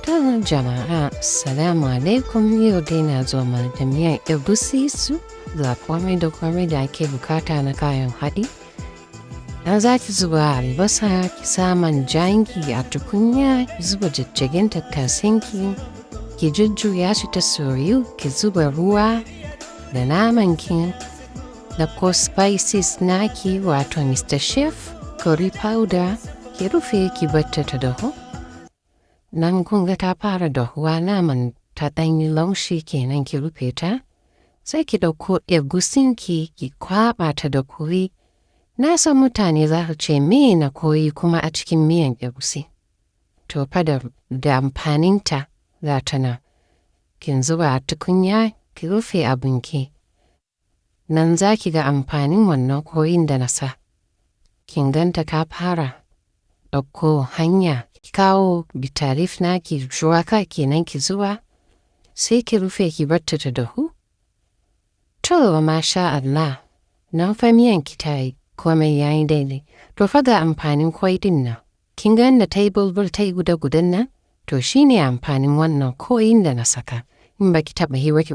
To jama'a, assalamu alaikum. Yau dai na zo mana da miyan egusi soup, ga komai da komai da ake bukata na kayan haɗi. Na za ki zuba albasa, ki sa manjanki a tukunya, ki zuba jajjagen tattasanki, ki jujjuya shi ta soyu, ki zuba ruwa da namanki da ko spices naki, wato Mr. Chef, curry powder, ki rufe ki barta ta dahu. Nan kun ga ta fara dahuwa, naman ta ɗan yi laushi kenan, ki rufe ta. Sai ki ɗauko egusinki ki kwaɓa ta da curry. Na san mutane za su ce, "Me na curry kuma a cikin miyan egusi?" To fa da amfaninta za ta nan. Kin zuba a tukunya, ki rufe abinki. Nan za ki ga amfanin wannan curryn da na sa. Kin ganta ta fara ɗauko hanya, ki kawo bitter leaf naki, shuwaka kenan, ki zuba, sai ki rufe ki barta ta dahu. To masha Allah, nan fa miyanki ta yi, komai ya yi daidai. To fa ga amfanin kwai ɗin nan. Kin ga yadda ta yi bulbul, ta yi guda gudan nan? To shi ne amfanin wannan curryn da na saka. In baki taɓa yi ba ki